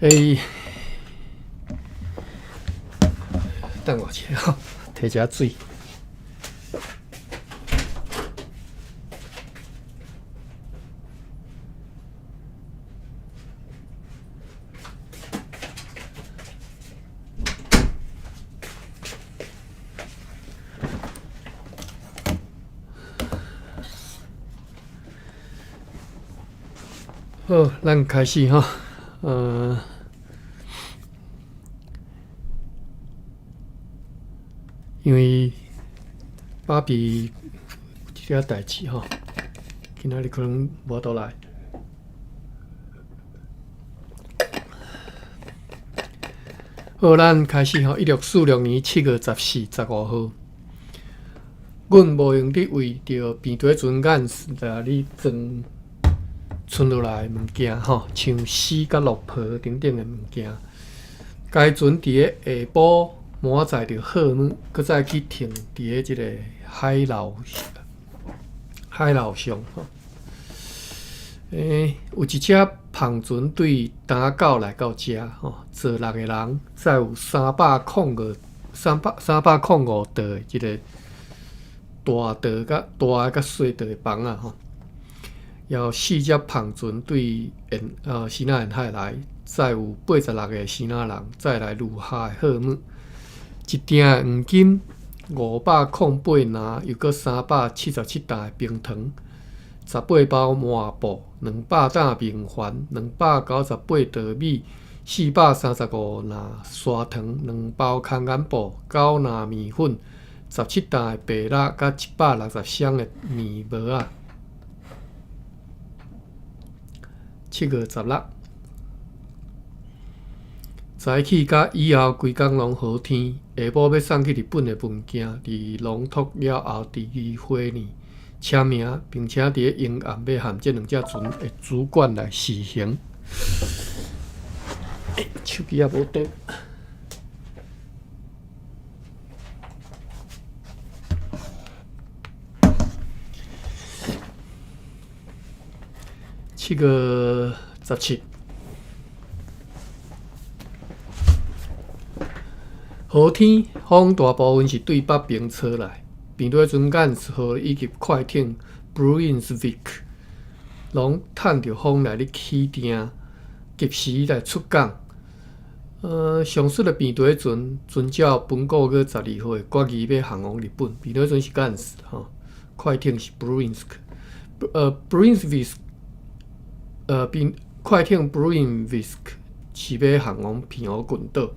欸，等我一下吼，提一下水。好，咱開始吼。因為芭比有一寡代誌吼，今仔日可能無法度來。好，咱開始吼。1646年7月14、15號，阮無閒得為著平地船干來咧裝存落來的物件吼，像絲佮鹿皮等等的物件。該船佇咧下晡滿載著貨物，閣再去停佇咧這個海路上吼。有一隻帆船對丹狗來到遮吼，坐六个人，載有305道的這個大道佮大的佮細道的房仔吼。有四隻帆船對沿支那沿海來，載有86個支那人，載來留下的貨物。一鋛的黃金508籃，又閣377擔的冰糖，18包麻布，200擔明礬，298袋米，435籃砂糖，2包空眼布，9籃麵粉，17擔的白蠟，佮160箱的麵帽仔。7月16，早起佮以後規工攏好天。下晡欲送去日本的文件，佇籠托了後，佇二花呢簽名，並且佇咧迎暗欲和這兩隻船的主管來試行。欸，手機也無電。7月17，好天，風大部分是對北邊吹來。平地船干號以及快艇 Brunswick 攏趁著風來咧起碇，及時來出港。上述的平地船遵照本個月12號的決議，欲航往日本。平地船是干事吼，快艇是 Brunswick，Brunswick。並快艇 Brunswick 是欲航往澎湖群島，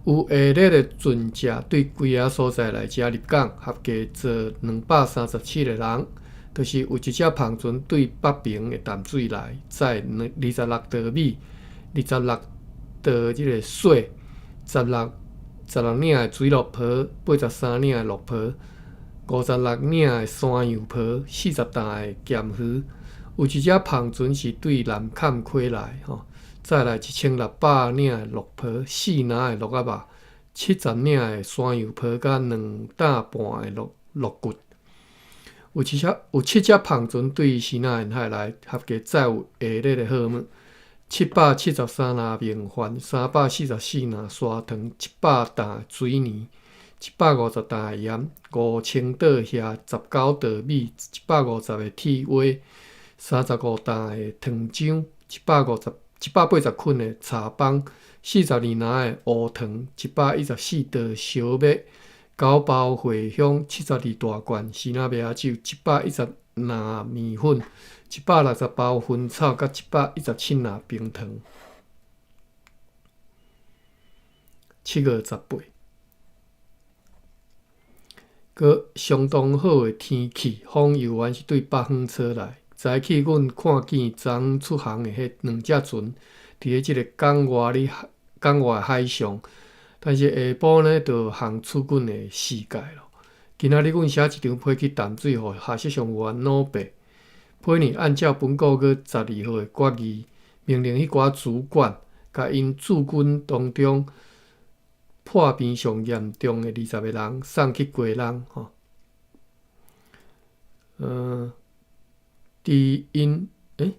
有下列的船隻對幾个所在來遮入港，合計坐237個人，就是有一隻帆船對北爿的淡水來，載26袋米、26袋這个雪、16領的水鹿皮、83領的鹿皮、56領的山羊皮、40擔的鹹魚。有一隻帆船是對南崁溪來，吼，載來1600領的鹿皮、4籃的鹿仔肉、70領的山羊皮，佮2擔半的鹿骨。有七隻帆船對支那沿海來，合計載有下列的貨物：773籃明礬、344籃砂糖、100擔水泥、150擔鹽、5000袋蝦、19袋米、150个鐵鍋。35擔的糖漿，180捆的茶枋，42籃的烏糖，114袋燒麥，9包茴香，72大罐支那麥仔酒，110籃麵粉，160包薰草，佮117籃冰糖。7月18，閣相當好的天氣，風猶原是對北方吹來。早起，阮看見昨昏出航的彼兩隻船，佇咧這个港外海上，但是下晡呢，就航出阮的視界囉。今仔日阮寫一張批去淡水，予下雪上員老伯。批呢，按照本個月12號的決議，命令彼寡主管，共𪜶駐軍當中破病上嚴重的20個人送去基隆吼。佇𪜶，欸？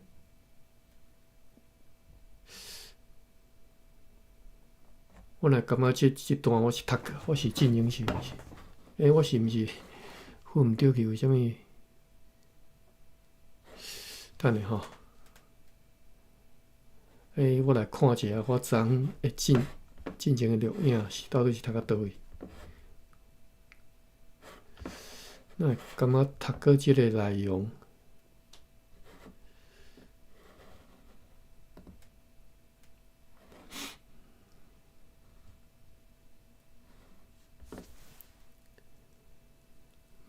我若感覺這段我是讀過，我是進前是毋是？欸，我是毋是付毋著去？為啥物？等下吼，欸，我來看一下，我昨昏的進前的錄影是到底是讀到佗位？哪會感覺讀過這个內容？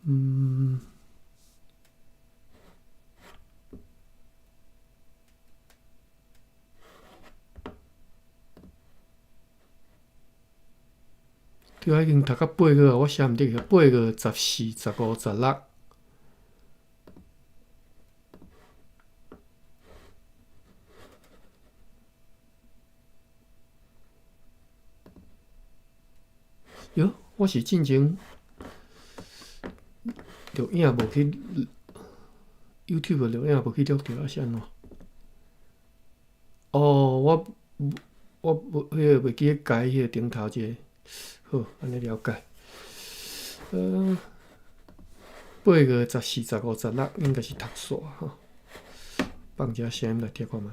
嗯，對啊，已經讀到八月啊，我寫毋著去。8月14、15、16。喲，我是進前錄影無去 YouTube 錄影無去錄著，還是按怎？哦，我無彼个袂記得改彼个頂頭這个，好，按呢了解。8月14、15、16應該是讀煞吼。放一下聲音來聽看覓。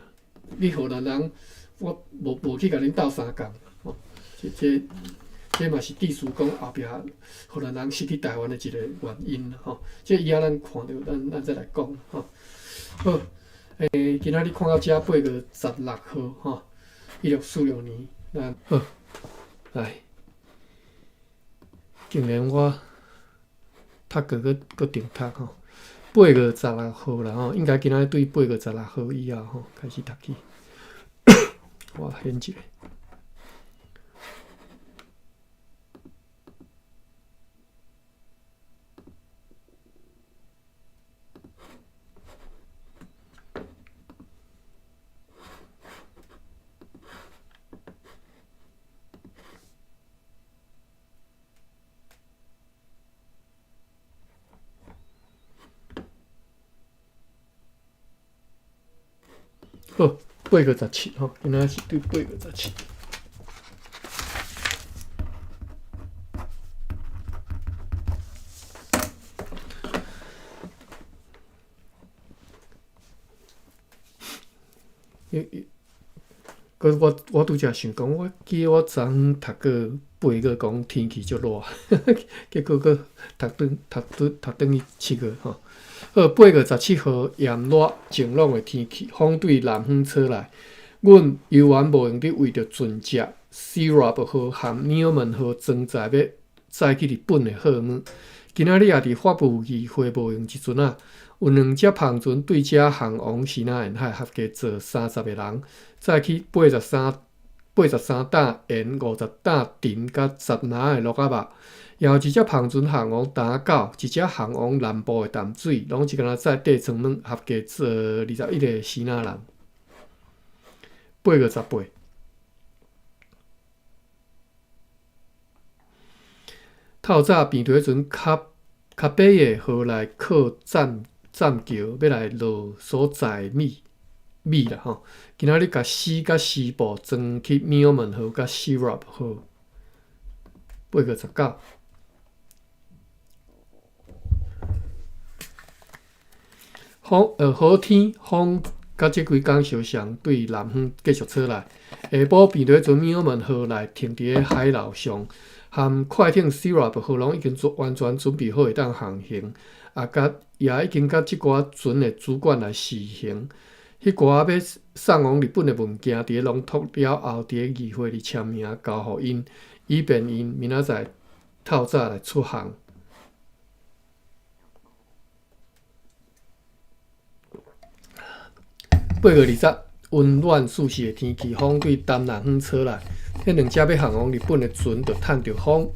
你荷蘭人，我無去共恁鬥相共吼，這嘛是致使講後壁荷蘭人失去台灣的一個原因吼。這以後咱看著，咱再來講吼。好，今仔日看到這8月16號吼，1646年，咱好來。竟然我讀過閣閣重讀吼，8月16號啦吼，應該今仔日對8月16號以後吼開始讀起。我顯一下。好，8月17吼，今仔是對8月17。閣我拄才想講，我記得我昨昏讀過八月講天氣足熱，結果閣讀轉去7月吼。好，8月17號炎熱晴朗的天氣，風對南方吹來。阮猶原無閒得為著船隻 Serap 號和 Newman 號裝載欲載去日本的貨物。今仔日也佇法務議會無閒時陣啊，有兩隻帆船對遮航往西南沿海，合計載30個人，載去83擔鹽、50擔藤佮10籃的鹿仔肉。也有一隻帆船航往大港，一隻航往南部的淡水，攏是敢若載底倉物，合計載21個支那人。8月18，透早病佇彼陣較伯的河內靠棧橋，欲來落所載米啦吼。今仔日共絲佮絲布裝去廟門號佮 Syrup 號。8月19。好天風，佮這幾工相像，對南方繼續吹來。下晡病佇彼陣廟門號內停佇咧海樓上，含快艇 Syrup 號攏已經做完全準備好會當航行，也已經佮這寡船的主管來試行。彼寡欲送往日本的文件，佇咧攏託了後，佇咧議會裡簽名交予𪜶，以便𪜶明仔載透早來出航。8月20，溫暖舒適的天氣，風對東南方吹來。彼兩隻欲航往日本的船，就趁著風，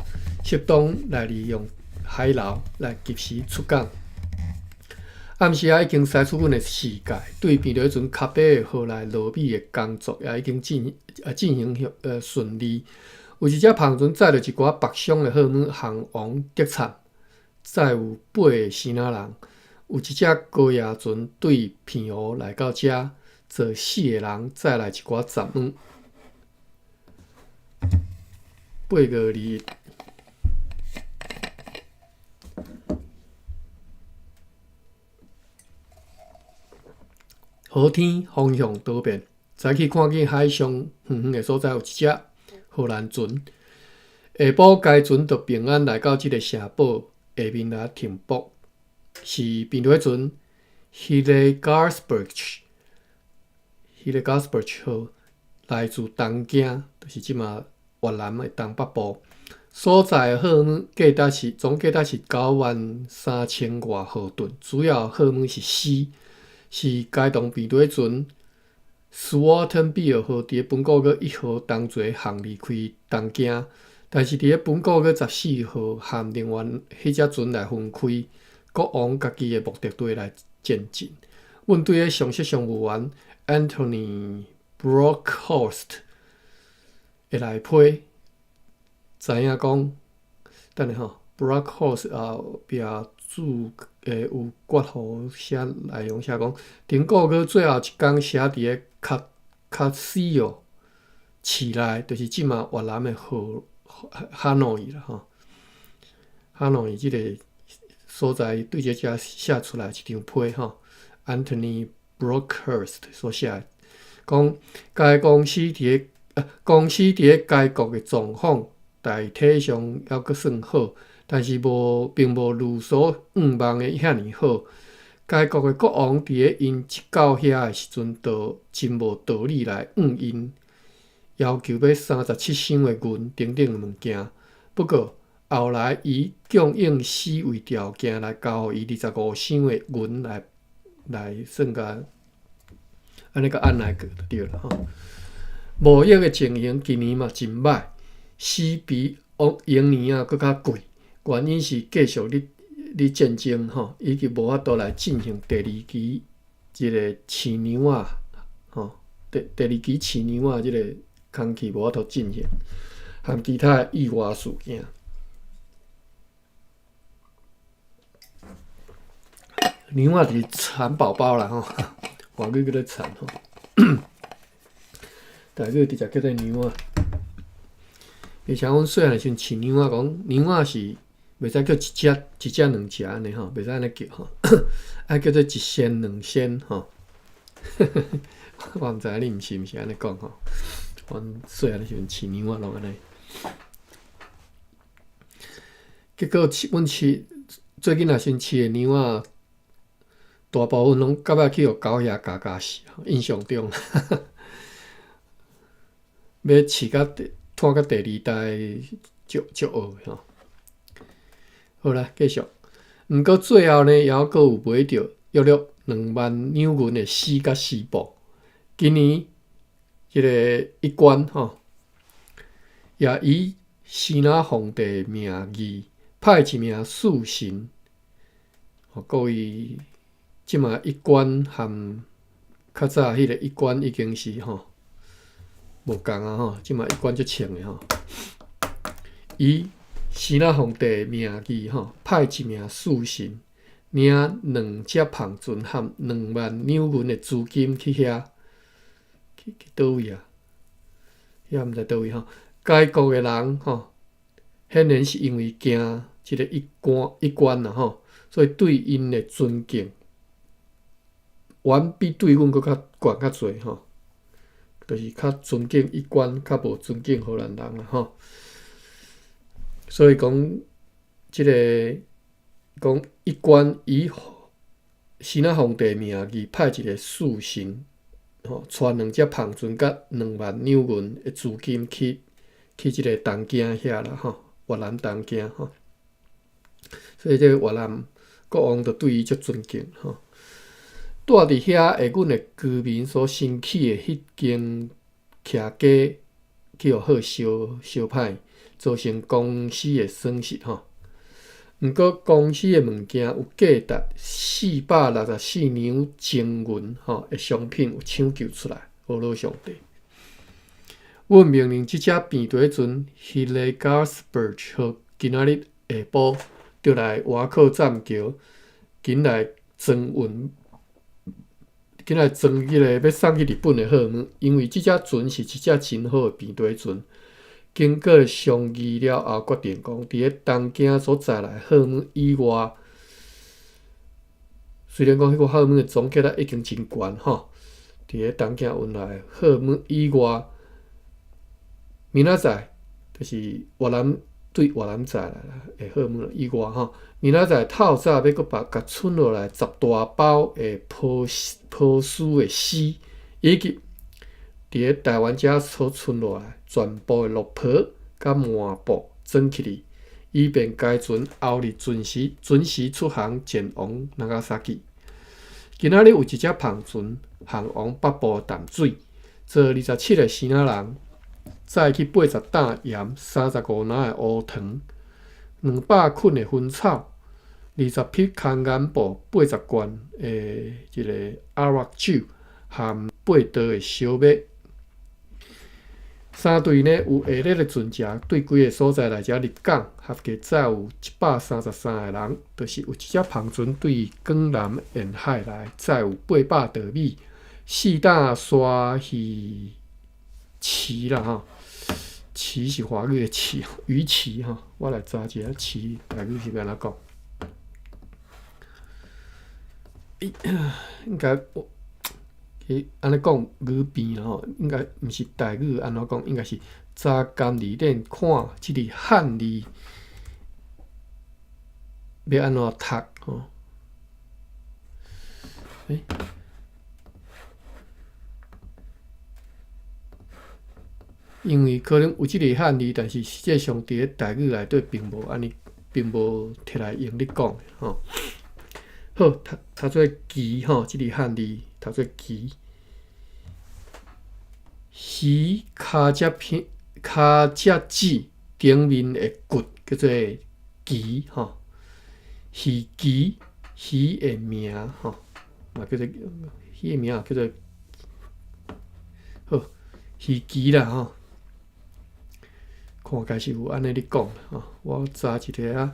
適當來利用海流來及時出港。暗時仔已經駛出阮的視界，對邊著彼陣卡伯的河內落米的工作也已經進行順利。有一隻帆船載著一寡北上的貨物航往德產，載有8個支那人。有一隻高壓船對澎湖來到遮，載4個人，載來一寡雜物。8月2日。好天风向多变，早起看见海上远远的所在有一隻荷兰船。下晡該船就平安來到這个城堡下面來停泊，是平底船 Hillegarsberg 號，來自東京，就是這馬越南的東北部。所載的貨物價值是總價值是9萬3千外荷盾，主要貨物是絲。是該棟平底船 Swartenbeer 號佇咧本個月1號同齊航離開東京，但是佇咧本個月14號和另外彼隻船來分開，國往家己的目的地來前進。阮隊的上席商務員 Anthony Brockhurst 會來批，知影講，等下吼，Brockhurst 後壁注有括號寫內容寫講，頂個月最後一工寫佇咧卡卡西奧市內，就是這馬越南的河哈諾伊啦吼，哈諾伊這个所在對這遮寫出來一張批吼，Anthony Brockhurst 所寫的，講該公司佇咧公司佇咧該國的狀況大體上猶閣算好。但是無並無如所願望的遐爾好。該國的國王佇咧𪜶一到遐的時陣，就真無道理來向𪜶要求欲37箱的銀等等的物件。不過後來，以供應絲為條件來交予伊25箱的銀來來算共按呢共按來過就對啦吼。貿易的情形今年嘛真歹，絲比往年仔閣較貴。原因是繼續咧咧戰爭吼，以及無法度來進行第二期這个飼牛仔吼，第第二期飼牛仔這个工序無法度進行，和其他的意外事件。牛仔就是蠶寶寶啦吼，外語叫做蠶吼，台語直接叫做牛仔。而且阮細漢時陣飼牛仔，講牛仔是袂使叫一隻、一隻兩隻按呢吼，袂使按呢叫吼，愛叫做一仙兩仙吼。我毋知影恁是毋是按呢講吼。阮細漢時陣飼牛仔攏按呢。結果飼阮飼最近若時陣飼的牛仔，大部分攏到尾去予狗仔咬咬死，印象中，欲飼甲拖到第二代足足惡吼。好啦，繼續。毋過最後呢，猶閣有買著約略2萬兩銀的絲佮絲布。今年這个一關吼，也以支那皇帝名義派一名侍臣。各位，這馬一關和較早彼个一關已經是吼無仝啊吼，這馬一關足穿的吼，以支那皇帝名義吼，派一名侍臣，領兩隻帆船和2萬兩銀的資金去遐，去去佗位啊？遐毋知佗位吼。該國的人吼，顯然是因為驚這个一官一官啦吼，所以對𪜶的尊敬，遠比對阮閣較懸較濟吼，就是較尊敬一官，較無尊敬荷蘭人啦吼。所以講，這个講一官以支那皇帝名義派一个侍臣，吼，帶兩隻帆船佮2萬兩銀的資金去去這个東京遐啦吼，越南東京吼。所以這个越南國王就對伊足尊敬吼。住佇遐的阮的居民所新起的彼間徛家，去予火燒燒歹，造成公司的損失吼。毋過公司的物件有價值464兩精銀吼的商品有搶救出來，呵咾上帝。阮命令這隻平底船 Hillegarsberg 號今仔日下晡著來瓦克棧橋，緊來裝運，緊來裝彼个欲送去日本的貨物，因為這隻船是一隻真好的平底船。經過商議了後，決定講，佇咧東京所載來貨物以外，雖然講彼個貨物的總價值已經真懸吼，佇咧東京運來貨物以外，明仔載就是越南對越南載來的貨物以外吼，明仔載透早欲閣把共賰落來10大包的波波斯的絲，以及佇咧台灣遮所賰落來全部的綠袍佮麻布裝起去，以便該船後日準時準時出航前往納加薩基。今仔日有一隻帆船航往北部淡水，坐27個支那人，載去80擔鹽、35籃的烏糖、200捆的薰草、20匹空眼布、80罐的這个阿拉酒含8桌的燒麥。三隊呢有下列的船隻對幾个所在來遮入港，合計載有133個人，就是有一隻帆船對廣南沿海來，載有800袋米、4擔鯊魚翅啦吼，翅是華語的翅，魚翅吼，我來查一下翅台語是欲按怎講？應該我。按呢講語病吼，應該毋是台語按怎講，應該是查監字典看這個漢字欲按怎讀吼。欸，因為可能有這個漢字，但是實際上佇咧台語內底並無按呢，並無摕來用咧講吼。好，讀讀做鰭吼，這個漢字讀做鰭。魚跤脊片、跤脊子頂面的骨叫做鰭吼。魚鰭，魚的名吼，嘛叫做魚的名叫做好魚鰭啦吼。看該是有按呢咧講吼，我查一下啊。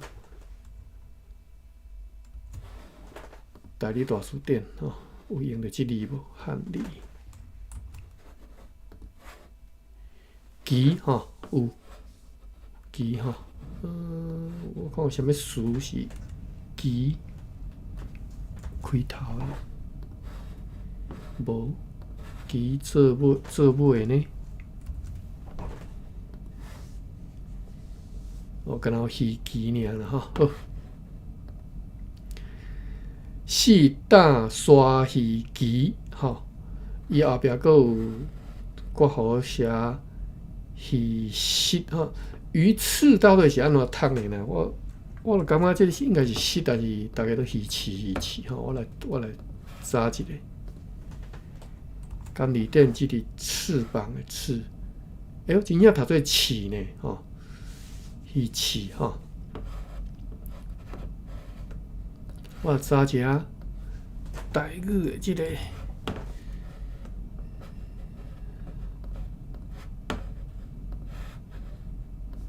台語大辭典吼，有用著這字無？漢字，鰭吼有鰭吼，嗯，我看有啥物詞是鰭開頭的？無，鰭做尾做尾呢？哦，敢若有魚鰭爾啦吼，好。4擔鯊魚鰭，吼，伊後壁閣有括弧寫魚翅，吼，魚翅到底是按怎讀的呢？我我就感覺這應該是翅，但是逐家都魚翅魚翅，吼，我來我來查一下。監字典這個翅膀的翅，欸喲，真正讀做翅呢，吼，魚翅，吼。我查一下台語的這个，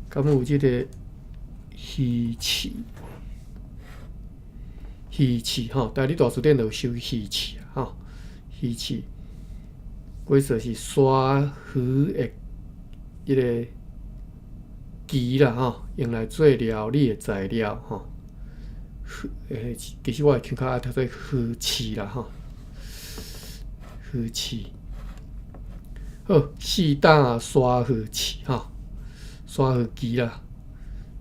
敢有這个魚翅？魚翅吼，台語大辭典就有收魚翅吼，魚翅，解說是鯊魚的彼个鰭啦吼，用來做料理的材料吼。欸，其實我會較愛讀做魚翅啦吼，魚翅。好，4擔鯊魚翅吼，鯊魚鰭啦。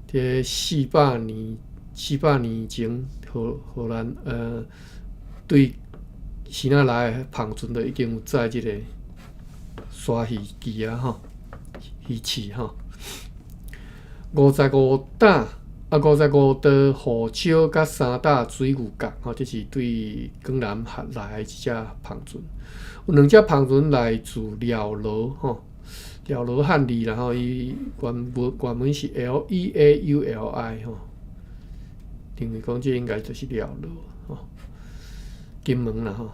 佇400年，400年前，荷荷蘭呃，對支那來的帆船就已經有載這個鯊魚鰭啊吼，魚翅吼。55擔。啊，55桌胡椒佮3擔水牛角，吼，這是對廣南來的一隻帆船。有兩隻帆船來自寮羅，吼，寮羅漢字啦，吼，伊原文原文是 Leauli 吼，認為講這應該就是寮羅，吼，金門啦，吼。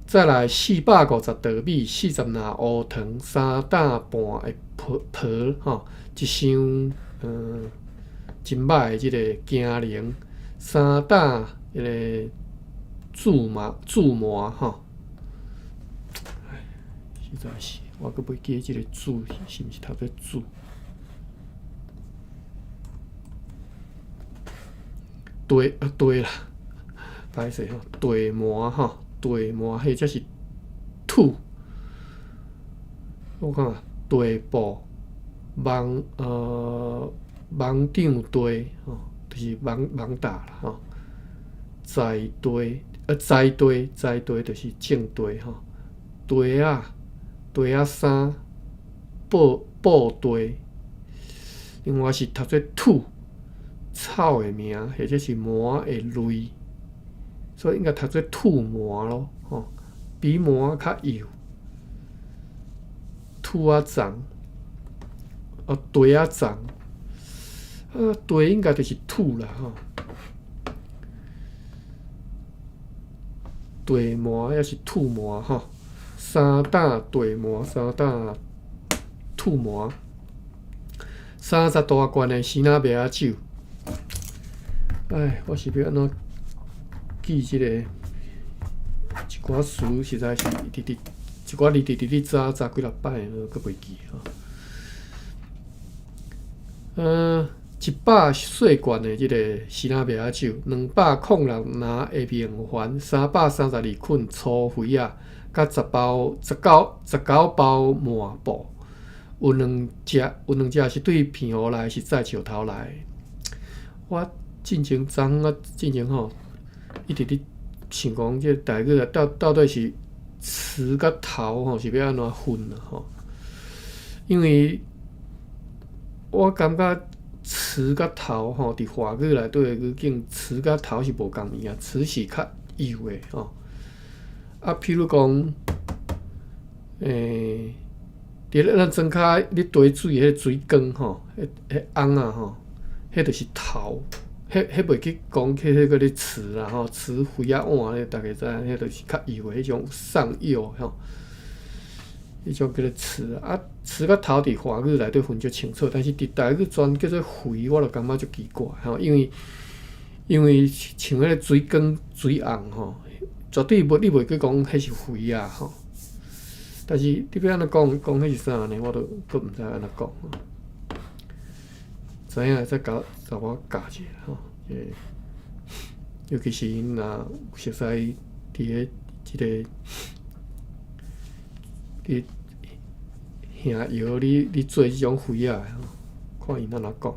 再來450袋米、40籃烏糖、3擔半的皮皮，吼，一箱。嗯，真歹的這个驚龍，3擔彼个苧麻苧麻吼，是實在是，我閣袂記得這个子是毋是讀做子。地啊地啦，歹勢吼，地膜吼，地膜或者是土。我看地布網網頂地吼，就是網網罩啦吼。在地啊栽地栽地就是種地吼。地仔地仔衫布布地，另外是讀做土草的名，或者是膜的類，所以應該讀做土膜咯吼，比膜較幼。土仔欉，哦，地仔欉，啊，地應該就是土啦吼。地膜抑是土膜吼，三擔地膜，三擔土膜，30大罐的生那麥仔酒。唉，我是欲按怎記這个？一寡詞實在是直直，一寡字直直咧查查幾若擺，閣袂記吼。100細罐的這个生那麥仔酒，206籃的明礬，332捆粗肥仔，佮10包、19包抹布。有兩隻是對澎湖來，是載石頭來的。我進前昨昏啊，進前吼，一直咧想講，這個台語啊，到底是詞佮頭吼是欲按怎分啊吼？因為我感覺詞佮頭吼，佇華語內底的語境，詞佮頭是無仝物仔，詞是較幼的吼。啊，譬如講，佇咧咱莊跤咧提水，彼个水缸吼，彼彼甕仔吼，彼就是頭。彼彼袂去講去彼個咧匙啦吼，匙肥仔碗咧，逐家知影，彼就是較幼的彼種送藥吼，彼種叫做匙啊。匙佮頭佇華語內底分足清楚，但是佇台語全叫做肥，我就感覺足奇怪吼，因為像彼個水缸水甕吼，絕對無你袂去講彼是肥仔吼。但是你欲按怎講，講彼是啥呢？我都閣毋知按怎講。知影再共共我教一下吼，尤其是𪜶若有熟似佇咧這个佇瓦窯咧做這種肥仔吼，看𪜶按怎講。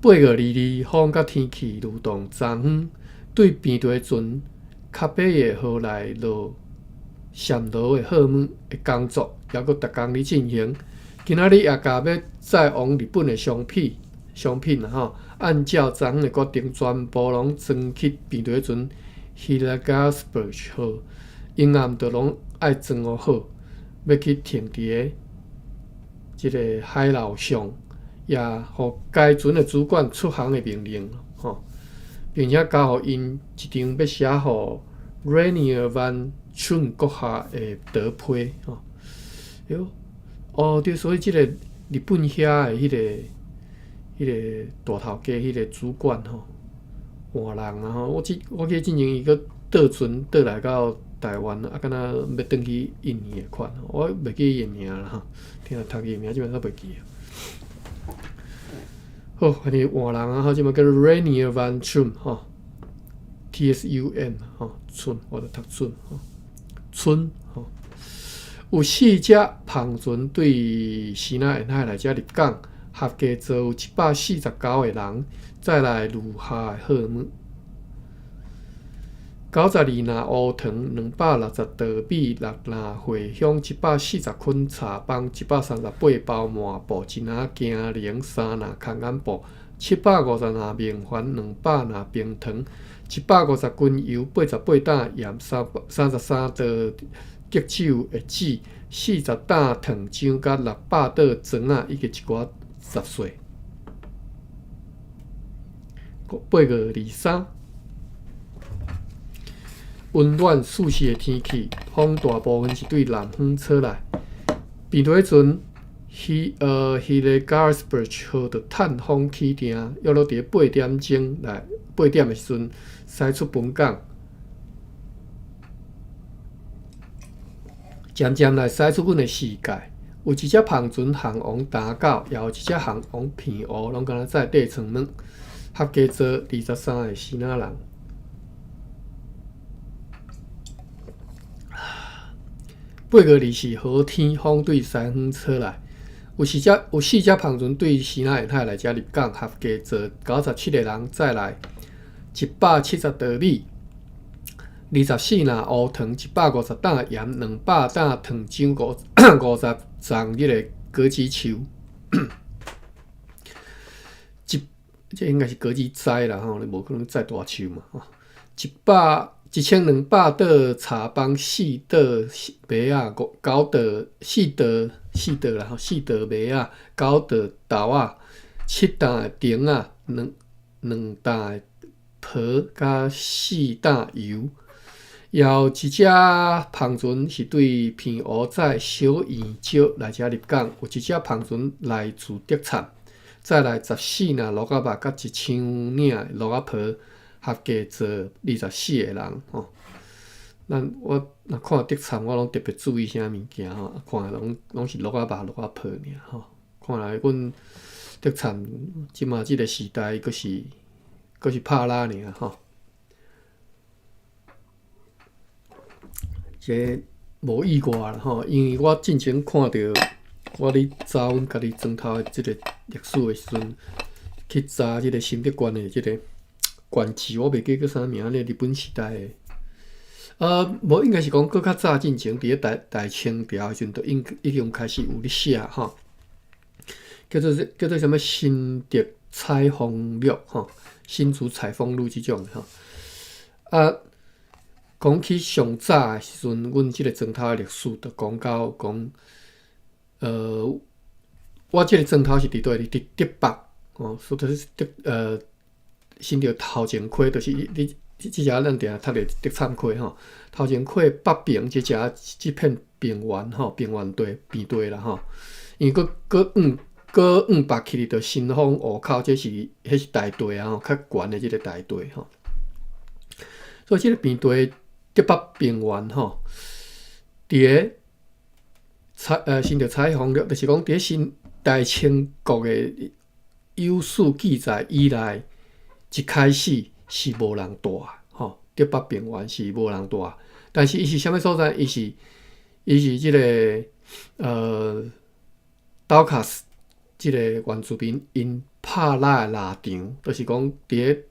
8月22，風佮天氣如同昨昏對平地的船卡貝爾號來落暹羅的貨物的工作，猶閣逐工咧進行。今仔日也共欲載往日本的商品啦吼，按照昨昏的決定，全部攏裝去平地船 Hillegasburg 號，永暗就攏愛裝予好，欲去停佇个這个海路上，也予該船的主管出航的命令吼，並且交予𪜶一張欲寫予 Rainier van 春閣下的德批吼。喲，哦對，所以這個日本遐的彼個大頭家，彼個主管吼，換人啊吼。我記得進前伊閣倒船倒來到台灣，啊，敢若欲轉去印尼的款，我袂記伊的名啦吼，聽讀伊的名，這擺煞袂記。好，反正換人啊，吼，這擺叫做 Rainier van Trump 吼，TSUM 吼，春，我著讀春吼，春吼。有四隻帆船對支那沿海來遮入港，合計載有149個人，載來餘下的貨物。92籃烏糖，260袋米，6籃茴香，140捆柴枋，138包麻布，1籃金龍，3籃空眼布，750籃明礬，200籃冰糖，150斤油，88擔鹽，33袋激酒的酒，40擔糖漿，佮600桌磚仔，以及一寡雜碎。8月23，溫暖舒適的天氣，風大部分是對南方吹來。平地船Hillegasburg 號就趁風起定，約落佇8點鐘來，8點的時陣駛出本港。漸漸來駛出阮的視界。有一隻帆船航往打狗，也有一隻航往澎湖，攏敢若載硩床物，合計坐23個支那人。8月20好天，風對西方吹來，有四隻有四隻帆船對支那沿海來遮入港，合計坐97個人，載來170袋米。24籃烏糖，150擔鹽，200擔糖漿，50叢這个果子樹，一這應該是果子栽啦吼，你無可能栽大樹嘛吼。1200桌茶枋，四桌麥仔，五九桌四桌四桌啦吼，四桌麥仔，九桌豆仔，七擔的腸仔，兩擔的皮，佮四擔油。也有一隻帆船是對澎湖載小圓石來遮入港，有一隻帆船來自竹塹，載來14領鹿仔肉佮1000領鹿仔皮，合計坐24個人吼。咱我若看竹塹，我攏特別注意啥物件吼，看攏攏是鹿仔肉、鹿仔皮爾吼。看來阮竹塹這馬這个時代，閣是閣是拍獵爾吼。這無意外啦吼，因為我進前看著我咧查阮家己莊頭的這個歷史的時陣，去查這個新竹縣的這個縣志，我袂記叫啥名咧，日本時代的，無應該是講閣較早進前，佇咧大大清朝的時陣，就已已經開始有咧寫吼，叫做叫做啥物新竹採風錄吼，新竹採風錄這種的吼，啊。講起上早的時陣，阮這个莊頭的歷史，就講到講，我這个莊頭是佇佗位？佇竹北哦，所以是竹新竹頭前溪，就是你這只咱定定讀的竹塹溪吼，頭前溪北爿這只這片平原吼，平原地平地啦吼，因為閣閣往閣往北去就新豐湖口，這是彼是台地啊吼，較懸的這个台地吼，所以這个平地。竹北平原吼，佇个采新竹采風錄，就是講佇个新大清國的有史記載以來，一開始是無人住吼，竹北平原是無人住，但是伊是啥物所在？伊是伊是這个道卡斯這个原住民𪜶拍獵的獵場，就是講佇个。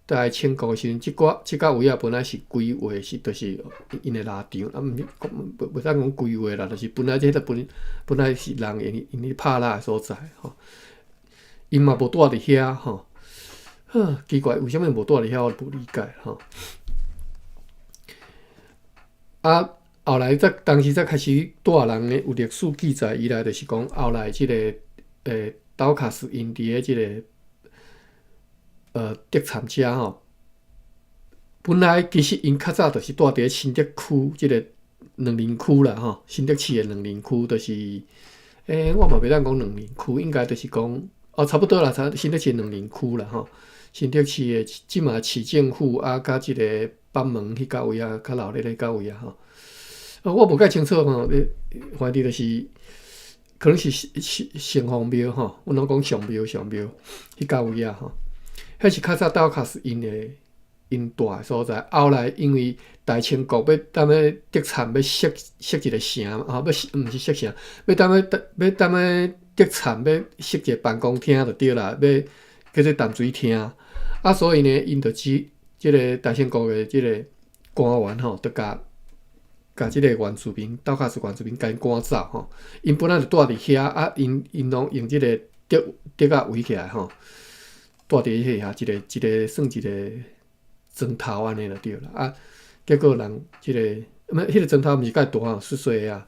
大清國的時陣，這寡這甲位仔本來是規劃是，就是𪜶的獵場，啊，毋是講袂當講規劃啦，就是本來這個本本來是人𪜶𪜶咧拍獵的所在吼，𪜶嘛無住佇遐吼，呵，奇怪，為啥物無住佇遐？我無理解吼。啊，後來才當時才開始住人的，有歷史記載以來，就是講後來這個道卡斯𪜶佇咧這個。竹塹遮吼，本來其實𪜶較早就是住佇咧新竹區這个兩林區啦吼，新竹市的兩林區就是，我嘛袂當講兩林區，應該就是講，哦，差不多啦，差新竹市兩林區啦吼，新竹市的這馬市政府啊，佮這个北門彼角位啊，較鬧熱彼角位啊吼，我無蓋清楚吼，反正就是可能是是城隍廟吼，阮攏講上廟上廟彼角位啊吼。彼是較早道卡斯𪜶的𪜶住的所在，後來因為大清國欲踮咧竹塹欲設設一个城，啊，欲毋是設城，欲踮咧欲踮咧竹塹欲設一个辦公廳就對啦，欲叫做淡水廳，啊，所以呢，𪜶就只這个大清國的這个官員吼，就共共這个原住民道卡斯原住民共𪜶趕走吼，𪜶本來就住佇遐，啊，𪜶𪜶攏用這个竹竹仔圍起來吼。住佇彼遐一个一个算一个磚頭按呢就對啦。啊，結果人這个毋，彼个磚頭毋是蓋大吼，細細个啊。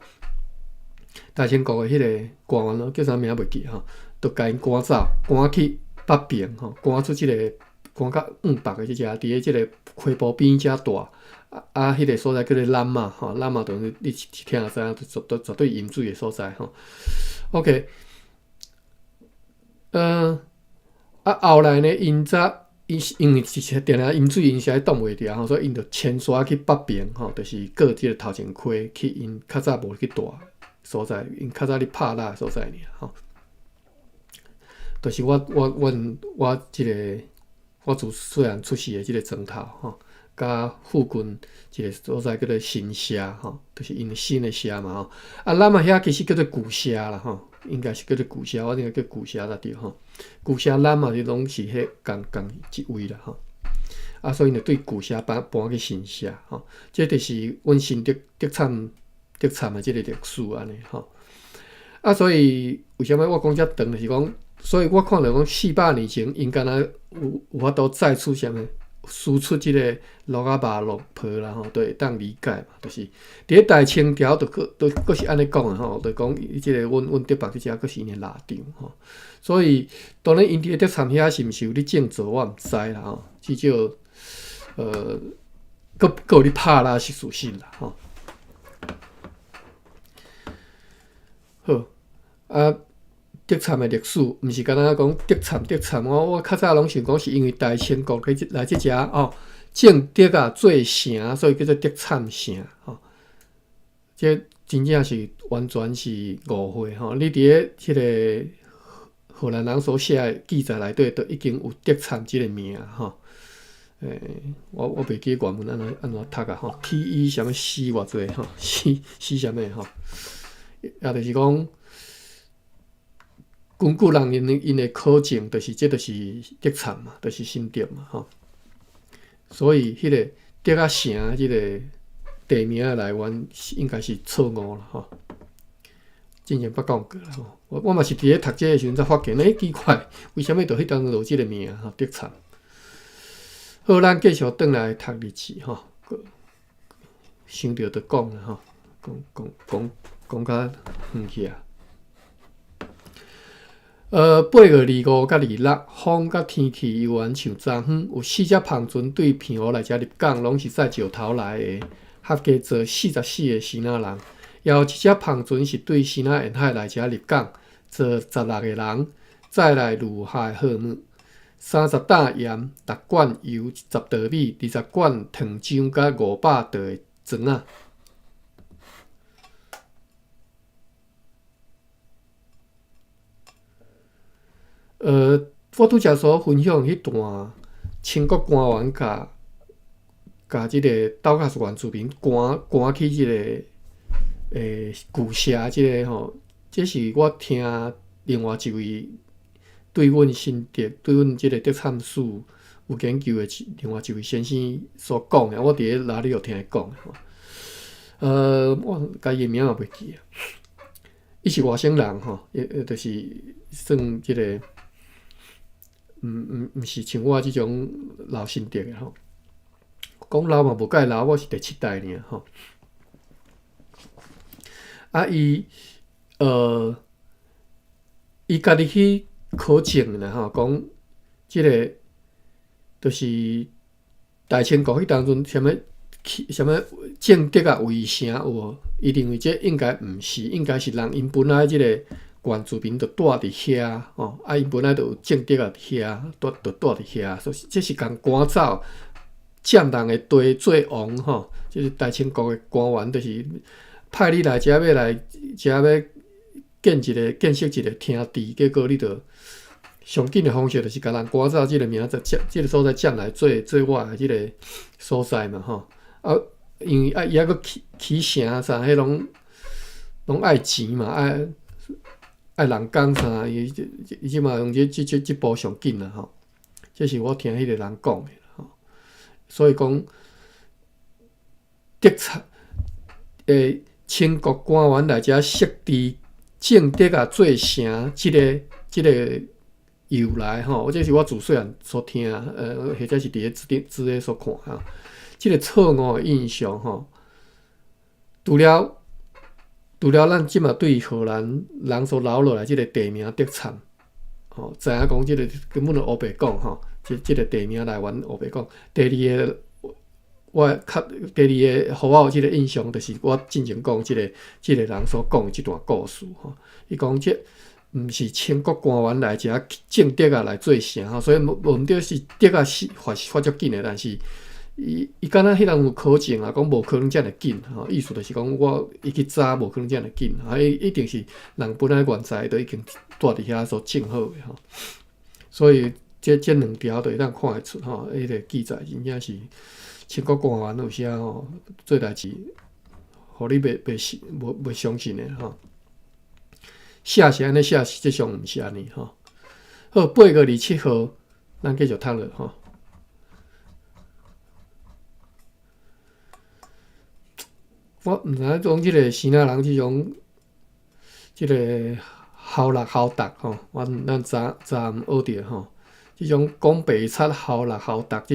大清國的彼个官員咯，叫啥名袂記吼，就共𪜶趕走，趕去北爿吼，趕出這个，趕較往北的這遮，佇咧這个溪埔邊遮住。啊啊，彼个所在叫做湳仔吼，湳仔就是你一聽就知影，絕對絕對飲水的所在吼。OK，啊，後來呢，𪜶才 𪜶因為是定定飲水，𪜶實在擋袂牢吼，所以𪜶就遷徙去北爿吼，就是過這个頭前溪去𪜶較早無去蹛所在，𪜶較早咧拍獵的所在爾吼。就是我我阮我這个我自細漢出世的這个庄頭吼，佮附近一个所在叫做新社吼，就是𪜶新的社嘛吼。啊，咱嘛遐其實叫做舊社啦吼。應該是叫做舊社，我應該叫舊社才對吼。舊社咱嘛是攏是彼仝仝一位啦吼。啊，所以就對舊社搬搬去新社吼。這就是阮新竹竹塹竹塹的這个歷史按呢吼。啊，所以為啥物我講遮長，就是講，所以我看著講400年前，𪜶敢若有有法度載出啥物？輸出這个鹿仔肉、鹿皮啦吼，都會當理解嘛。就是佇咧大清朝，就閣都閣是按呢講的吼，就講伊這个阮阮竹北這遮閣是𪜶的獵場吼。所以當然𪜶佇咧竹塹遐是毋是有咧種稻，我毋知啦吼。至少，閣閣有咧拍獵是事實啦吼。好，啊。竹塹的歷史，毋是干焦講竹塹竹塹，我我較早攏想講是因為大清國去來這遮哦，種竹仔做城，所以叫做竹塹城吼。這真正是完全是誤會吼！你佇咧彼个荷蘭人所寫的記載內底，都已經有竹塹這个名吼。欸，我我袂記原文按怎按怎讀啊吼？T E 啥物 C 偌濟吼？C C 啥物吼？也就是講。根據人𪜶𪜶的考證，就是這就是竹塹嘛，就是新竹嘛，吼。所以彼个竹仔城這个地名的來源應該是錯誤啦，吼。之前捌講過啦，吼。我我嘛是佇咧讀這个時陣才發現，欸，奇怪，為啥物就彼當陣就有這个名吼，竹塹。好，咱繼續轉來讀日誌，吼。想著就講啦，吼，講講講講較遠去啊。8月25佮26，風佮天氣猶原像昨昏，有四隻帆船對澎湖來遮入港，攏是載石頭來的，合計坐44个支那人。也有一隻帆船是對支那沿海來遮入港，坐16个人，載來如下的貨物：30擔鹽、六罐油、10袋米、20罐糖漿，佮500袋的磚仔。我拄才所分享彼段清國官員共共這个道卡斯原住民趕趕去這个舊社這个吼，這是我聽另外一位對阮新竹、對阮這个竹塹史有研究的另外一位先生所講的，我佇咧哪裡有聽伊講的吼。我共伊的名嘛袂記啊。伊是外省人吼，伊就是算這个。毋毋毋是像我這種老新竹的吼，講老嘛無介老，我是第七代爾吼。啊，伊伊家己去考證啦吼，講這个就是大清國彼當陣啥物起啥物種竹仔圍城有無？伊認為這應該毋是，應該是人𪜶本來這个。原住民就蹛佇遐吼，啊，𪜶本來就有種竹仔佇遐，蹛就蹛佇遐，所以這是共趕走佔人的地做王吼，這是大清國的官員，就是派你來遮欲來遮欲建一个建設一个廳治，結果你就上緊的方式就是共人趕走，這个名字佔這个所在佔來做做我的這个所在嘛吼，啊，因為啊伊猶閣起起城啥，彼攏攏愛錢嘛，愛。愛人工啥，伊伊這馬用這這這這步上緊啦吼，這是我聽彼个人講的吼，所以講，竹塹清國官員來遮設置種竹仔做城，這个這个由來吼，這是我自細漢所聽，或者是佇咧資料資料所看吼，這个錯誤的印象吼，除了。除了咱這馬對荷蘭人所留落來這个地名竹塹，吼，知影講這个根本就烏白講吼，這這个地名來源烏白講。第二个，我較第二个，予我有這个印象，就是我進前講這个這个人所講的這段故事吼。伊講這毋是清國官員來遮種竹仔來做啥吼，所以無毋對是竹仔是發發足緊的，但是伊伊敢若彼人有考證啊，講無可能遮爾緊吼，意思就是講我伊去查無可能遮爾緊，啊，一定是人本來原在都已經蹛佇遐所種好的吼，所以這兩條就會當看會出吼，彼個記載真正是清國官員有時吼做代誌，予你袂信無袂相信的吼。寫是按呢寫，實際上毋是按呢吼。好，8月27號，咱繼續讀落吼。我毋知影講這個支那人這種這個姣六姣逐吼，我咱昨昨暗學著吼，這種講白賊姣六姣逐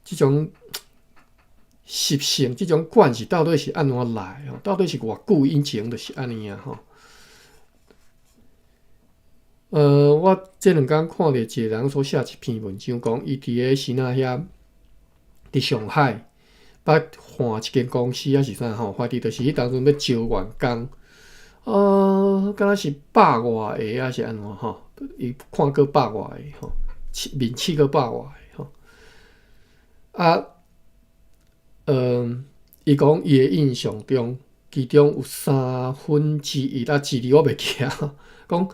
這種習性，這種慣勢到底是按怎來吼？到底是偌久以前就是按呢啊吼？我這兩工看著一個人所寫一篇文章，講伊佇个支那遐，佇上海，捌換一間公司抑是啥吼，反正就是彼當陣欲招員工，敢若是百外个抑是按怎吼？伊看過百外个吼，面試過百外个吼。啊，伊講伊的印象中，其中有三分之一啊，一字我袂記啊，講。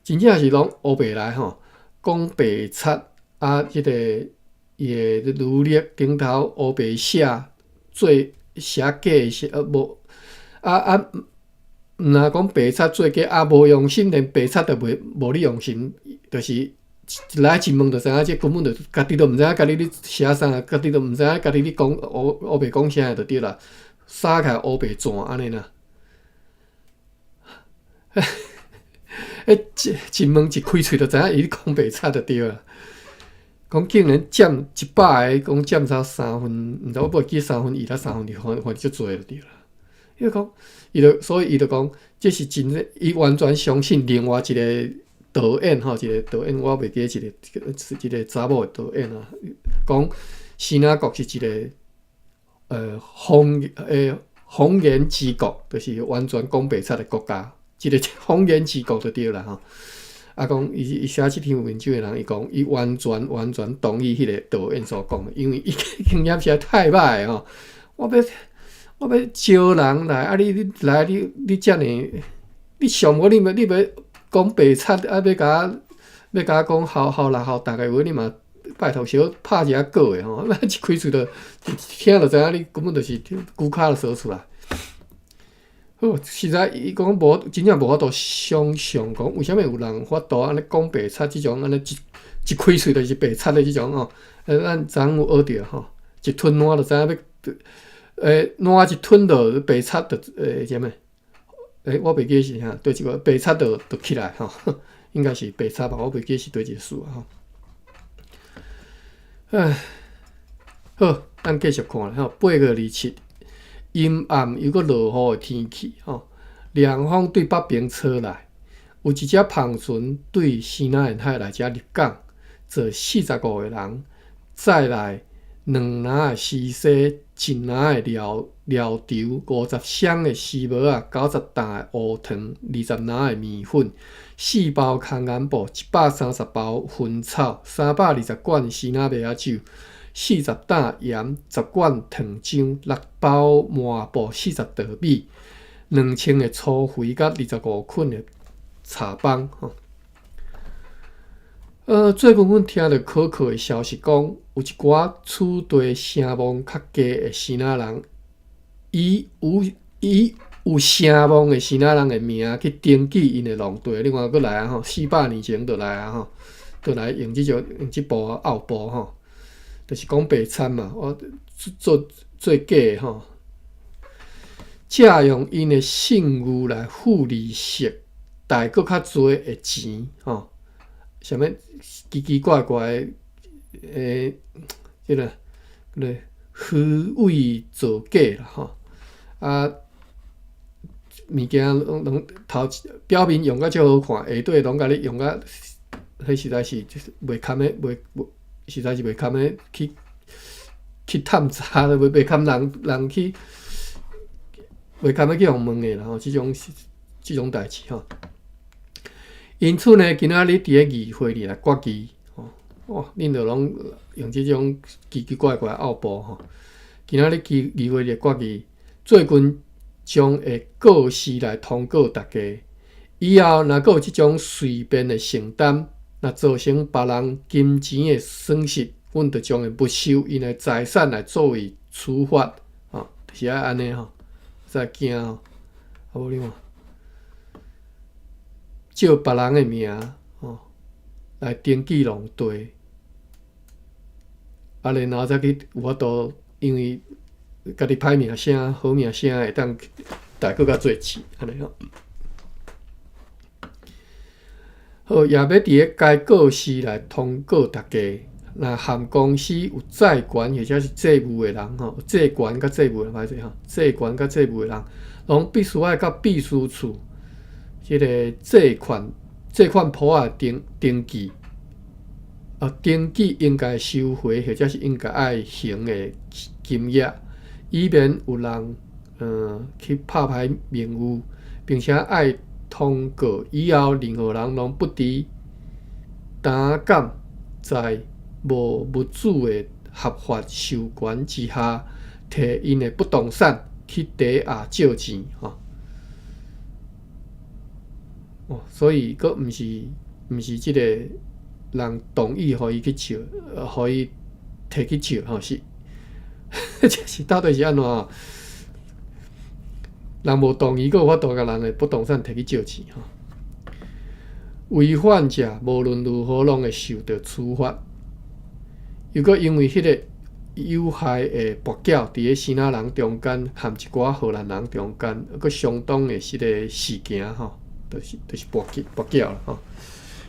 真正是攏烏白來吼，講白賊啊！這個伊的履歷頂頭烏白寫做寫假寫無啊啊！毋若講白賊做假啊，無用心，連白賊都袂無你用心，就是一來一問就知影，這根本就家己都毋知影家己咧寫啥，家己都毋知影家己咧講烏烏白講啥就對啦，寫起來烏白轉按呢啦。彼一問一開喙就知影伊咧講白賊就對啊。講竟然佔100个，講佔差三分，毋知我無記三分一抑三分二，反反正足濟就對啦。伊就講，伊就所以伊就講，這是真正，伊完全相信另外一個導演吼，一個導演我袂記得一個一個查某的導演啊，講支那國是一個謊言之國，就是完全講白賊的國家。一個謊言之國就對啦吼，啊講伊伊寫這篇文章的人，伊講伊完全完全同意彼個導演所講的，因為伊經驗實在太歹吼。我欲招人來，啊你你來你你遮爾，你上無你欲講白賊，啊欲共我欲共我講姣姣六姣逐的話，你嘛拜託小拍一下稿的吼，一開喙就一聽就知影你根本就是龜跤就趖出來。好，實在伊講無真正無法度想像講，為啥物有人有法度按呢講白賊這種按呢一一開喙就是白賊的這種吼？咱昨昏有學著吼，一吞爛就知影欲，爛一吞落白賊就啥物？我袂記是啥，對一個白賊就起來吼，應該是白賊吧？我袂記是佗一個詞吼。唉，好，咱繼續看吼，8月27。陰暗又閣落雨的天氣，吼，涼風對北邊吹來，有一隻帆船對西南沿海來遮入港，坐45個人，載來兩籃的絲紗，一籃的料料櫥，50箱的絲帽仔，90擔的烏糖，20籃的麵粉，四包空眼布，130包薰草，320罐支那麥仔酒。40擔鹽，10罐糖漿，六包麻布，40袋米，2稱的粗肥，佮25捆的柴枋。最近阮聽著可靠的消息講，有一寡取地聲望較低的支那人，以有聲望的支那人的名去登記𪜶的農地。你看，閣來啊吼，400年前就來啊吼，就來用這種用這部拗步吼。就是講白賊嘛，我做做假的吼，借用𪜶的信譽來付利息，貸閣較濟的錢吼，啥物奇奇怪怪的，這個個虛偽造假啦吼，啊，物件攏攏頭表面用甲足好看，下底攏共你用甲，彼實在是袂堪的，袂袂。實在是袂堪的去去探查，袂堪人人去，袂堪的去予問的啦吼。這種這種代誌吼。因此呢，今仔日佇咧議會裡來決議，吼，哇，恁著攏用這種奇奇怪怪的奧步吼。今仔日議議會裡決議，最近將會告示來通告大家，以後若閣有這種隨便的承擔，若造成別人金錢的損失，阮就將會沒收𪜶的財產來作為處罰，吼，就是愛按呢吼，才驚吼，啊無你看，借別人的名，吼，來登記農地，啊，然後才去有法度，因為家己歹名聲、好名聲會當帶閣較濟錢，按呢吼。好，也欲佇咧該告示來通告大家，若含公司有債權或者是債務的人吼，債權佮債務的歹勢吼，債權佮債務的人，攏必須愛到秘書處，這个借款借款簿仔登登記，啊，登記應該收回或者是應該愛還的金額，以免有人去拍歹名譽，並且愛通告以後，任何人攏不得膽敢在無物主的合法授權之下，提𪜶的不動產去抵押借錢，吼。哦，所以閣毋是毋是這个人同意予伊去借，予伊提去借，吼是，這是到底是按怎？人無同意，閣有法度共人的不動產提去借錢，吼。違反者無論如何攏會受著處罰。又閣因為彼个有害的跋筊，佇咧支那人中間含一寡荷蘭人中間，閣相當的這个事件，吼，就是跋筊跋筊啦，吼。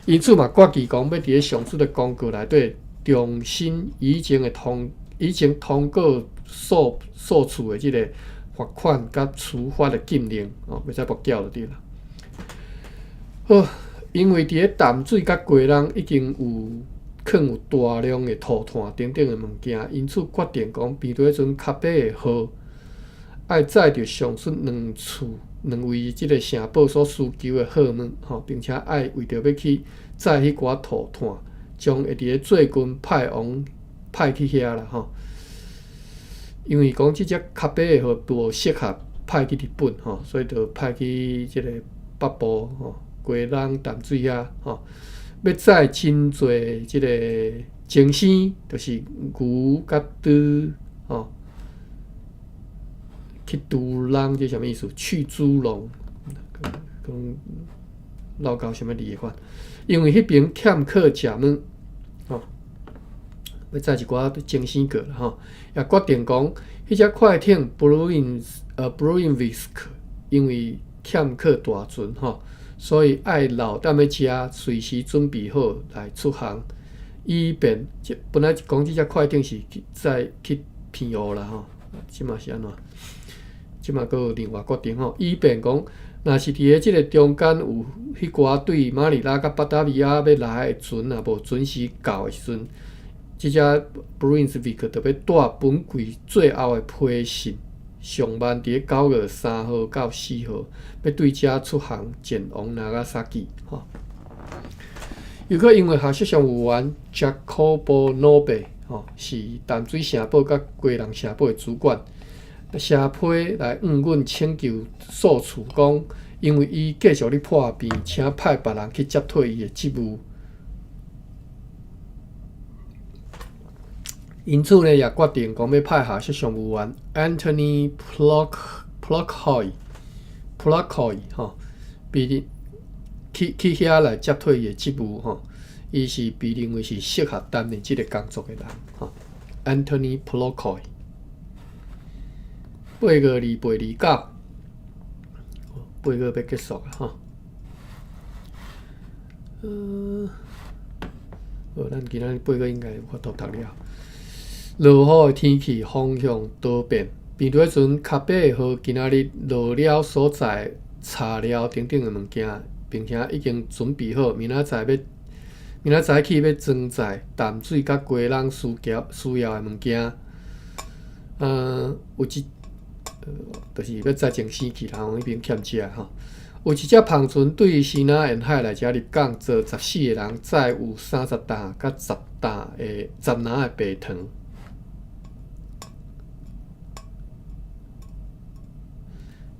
因此嘛，決議講欲佇咧上述的公告內底重申以前的通以前通告所所處的這个罰款佮處罰的禁令，哦，袂使跋筊就對啦。好，因為佇咧淡水佮基隆已經有囥有大量的塗炭等等的物件，因此決定講，平地彼陣較白的號，愛載著上述兩處兩位這个城堡所需求的貨物，吼，並且愛為著欲去載彼寡塗炭，將會佇咧最近派往派去遐啦，吼。因為講這隻較白的號無適合派去日本，吼，所以就派去這个北部，吼，基隆淡水遐，吼，欲載真濟這个精生，就是牛佮豬，吼，去豬籠，這啥物意思？去豬籠，講落到啥物字的款？因為彼爿欠缺食物，吼，欲載一寡精生過來，吼，也決定講，彼隻快艇 Brunswick 因為欠缺大船，吼，所以愛留踮咧遮，隨時準備好來出航，以便這本來講這隻快艇是去載去澎湖啦，吼，這馬是按怎？這馬閣有另外決定吼，以便講，若是佇咧這个中間有彼寡對馬尼拉佮巴達維亞欲來的船若無準時到的時陣，這隻 Brunswick 就欲帶本季最後的批信，上慢佇咧9月3號到4號，欲對遮出航前往拿加薩基，吼。又閣因為學術上委員 Jacobo Nobe 吼，是淡水城堡佮基隆城堡的主管，寫批來應允請求訴處講，因為伊繼續咧破病，請派別人去接替伊的職務。因此呢，也決定講欲派下屬上務員 Anthony Plockhoy Plockhoy 吼，被認去去遐來接替伊的職務吼。伊是被認為是適合擔任這个工作的人吼。Anthony Plockhoy 八月2、八二九，八月欲結束啊吼。好，咱今仔日八月應該有法度讀了。落雨的天氣風向多變，平地彼陣較白的號今仔日落了所在柴料等等的物件，並且已經準備好，明仔載欲明仔早起欲裝載淡水佮基隆需求需要的物件。有一，就是欲載精生去，然後彼爿欠食吼。有一隻帆船對支那沿海來遮入港，載14個人，載有30擔佮10擔的10籃的白糖。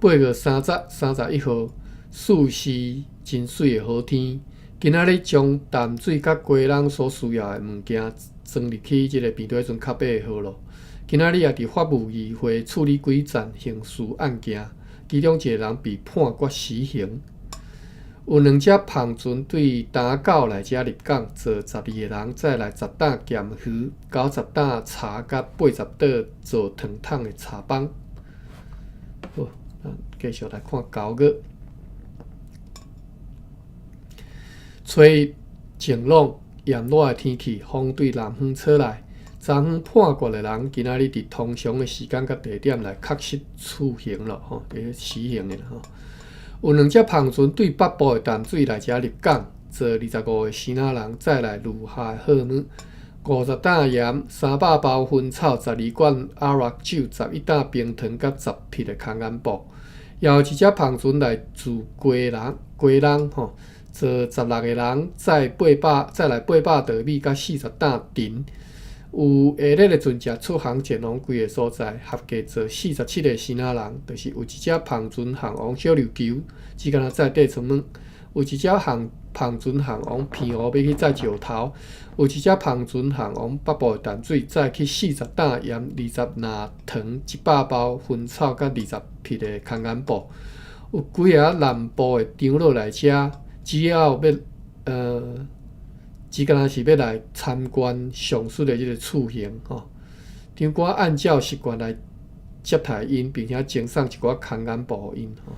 8月30、31號，四時真媠的好天。今仔日將淡水佮雞籠所需要的物件裝入去這个平底船較尾的號囉。今仔日也佇法務議會處理幾件刑事案件，其中一个人被判決死刑。有兩隻帆船對打狗來遮入港，載12個人，載來10擔鹹魚、90擔茶佮80桌做糖桶的茶枋。好，咱繼續來看9月。初一晴朗炎熱的天氣，風對南方吹來。昨昏判決的人，今仔日佇通常的時間佮地點來確實處刑咯，吼，佇咧死刑的啦，吼。有兩隻帆船對北部的淡水來遮入港，載25個支那人，載來如下的貨物：50擔鹽、300包薰草、12罐阿拉酒、11擔冰糖佮10匹的空眼布。也有一隻帆船來自雞籠，雞籠吼，載16個人，載800，載來800袋米佮40擔甜。有下熱的船隻出航前往幾个所在，合計載47個支那人，就是有一隻帆船航往小琉球，只干焦載硩床物；有一隻航帆船航往澎湖，欲去載石頭；有一隻帆船航往北部的淡水，載去40擔鹽、20籃糖、100包薰草佮20匹的空眼布。有幾个南部的長老來遮，主要欲只干焦是欲來參觀上述的這个處刑吼。長官按照習慣來接待𪜶，並且贈送一寡空眼布予𪜶吼。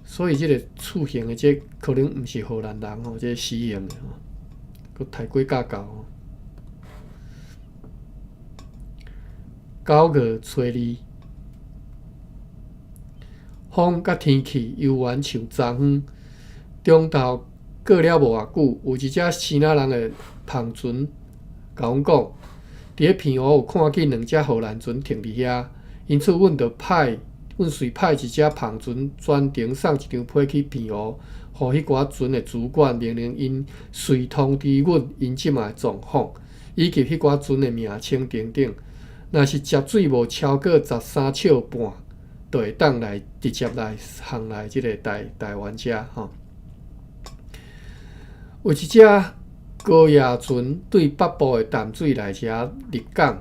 所以這个處刑的這可能毋是荷蘭人吼，這個死刑的吼，閣刣過教教吼。9月初2，風佮天氣猶原像昨昏。中晝過了無偌久，有一隻支那人的帆船共阮講，佇咧澎湖有看見兩隻荷蘭船停佇遐，因此阮就派，阮隨派一隻帆船專程送一張批去澎湖，予彼寡船的主管，命令𪜶隨通知阮𪜶這馬的狀況，以及彼寡船的名稱等等。若是接水無超過13尺半，就會當來直接來航來這个台台灣遮吼。有一隻高壓船對北部的淡水來遮入港，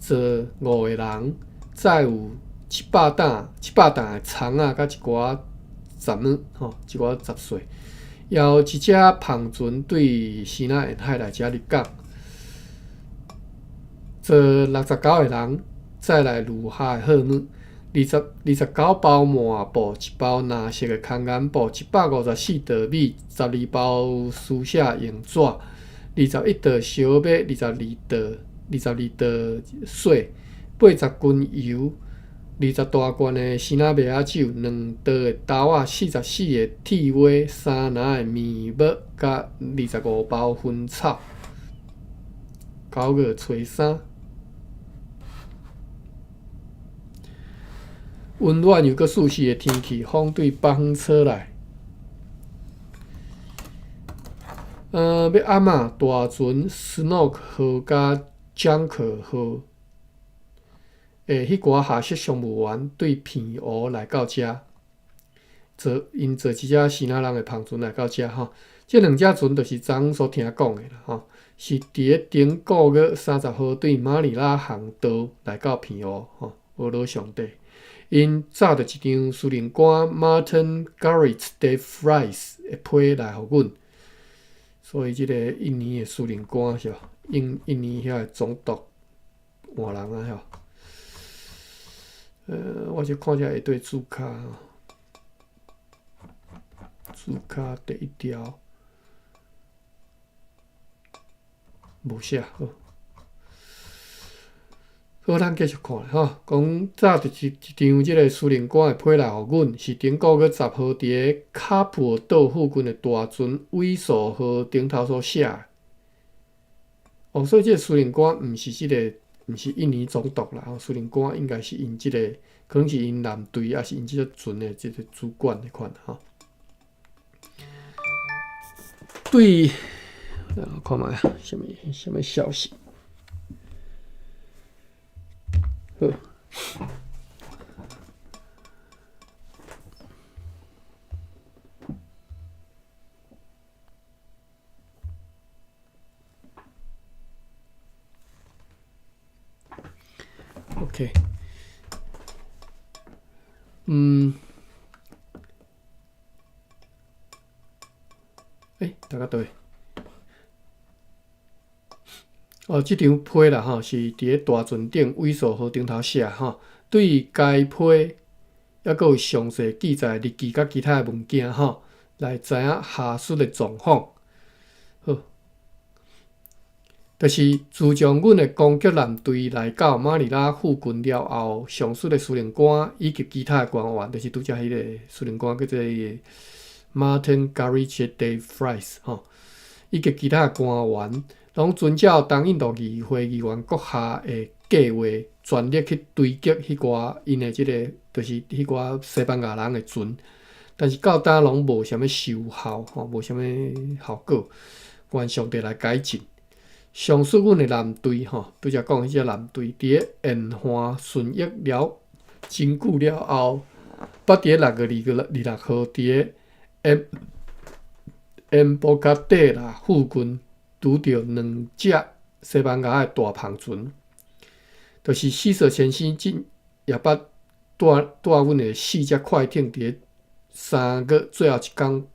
載5個人，載有700擔、700擔的蔥仔佮一寡雜物吼，一寡雜碎。也有一隻帆船對支那沿海來遮入港，載69個人，載來如下的貨物：29包麻布，1包藍色的空眼布，154袋米，12包書寫用紙，21袋燒麥，22袋22袋雪，80斤油，20大罐的支那麥仔酒，2袋的豆仔，44个鐵鍋，3籃的麵帽，佮25包薰草。9月初3。溫暖又閣舒適的天氣，風對北方吹來。欲暗仔大船 Snook 號佮 Junker 號的彼寡下屬商務員對澎湖來到遮，坐𪜶坐一隻支那人的帆船來到遮吼。這兩隻船就是昨昏所聽講的啦吼，是佇咧頂個月30號對馬尼拉航道來到澎湖吼，呵咾上帝。𪜶紮著一張司令官 Martin Garrits de Vries 的批來予阮，所以這个印尼的司令官是吧？印印尼遐的總督換人啊，吼。我這看這下底註卡，註卡第一條無寫好。好，咱繼續看吼，講紮著一一張這个司令官的批來予阮，是頂個月10號佇咧卡普爾島附近的大船偉數號頂頭所寫的。哦，所以這个司令官毋是這个，毋是印尼總督啦，吼，司令官應該是𪜶這个，可能是𪜶艦隊，抑是𪜶這隻船的這个主管的款吼。對，我看覓啊，啥物啥物消息？好。OK，大家對，哦，這張批啦吼，是佇咧大船頂葦索號頂頭寫吼，對該批抑閣有詳細記載日記佮其他的文件吼，來知影下述的狀況。好，就是自從阮的攻擊艦隊來到馬尼拉附近了後，上述的司令官以及其他的官員，就是拄才彼个司令官叫做 Martin Garrett de Vries 吼，以及其他的官員，攏遵照東印度議會議員閣下的計劃，全力去追擊彼寡𪜶的這个，就是彼寡西班牙人的船，但是到今攏無啥物收效，吼，無啥物效果。願上帝來改進。上述阮的艦隊，吼，拄才講彼隻艦隊，佇咧延緩順益了真久了後，捌佇咧6月26號，佇咧恩波卡蒂拉附近拄著兩隻西班牙的大帆船，就是史索先生進也捌帶阮的四隻快艇佇咧3月最後一工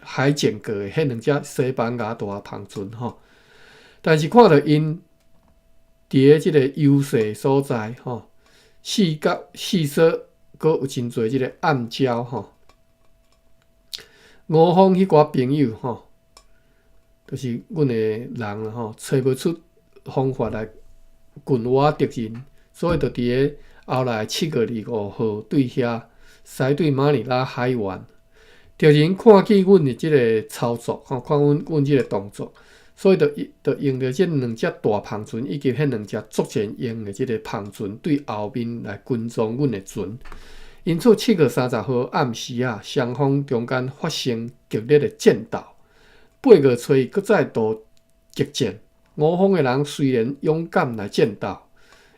海戰過的彼兩隻西班牙大帆船，吼。但是看著𪜶佇咧這个優勢所在，吼，四角四索閣有真濟這个暗礁，吼。吳方彼寡朋友，吼，就是阮的人啦，吼，揣無出方法來困擾敵人，所以就佇咧後來7月25號對遐駛對馬尼拉海灣，敵人看見阮的這个操作，吼，看阮這个動作。所以就用著這兩隻大帆船以及彼兩隻作戰用的這个帆船，對後面來跟蹤阮的船。因此，7月30號暗時啊，雙方中間發生激烈的戰鬥。8月初一，閣再度激戰。吳方的人雖然勇敢來戰鬥，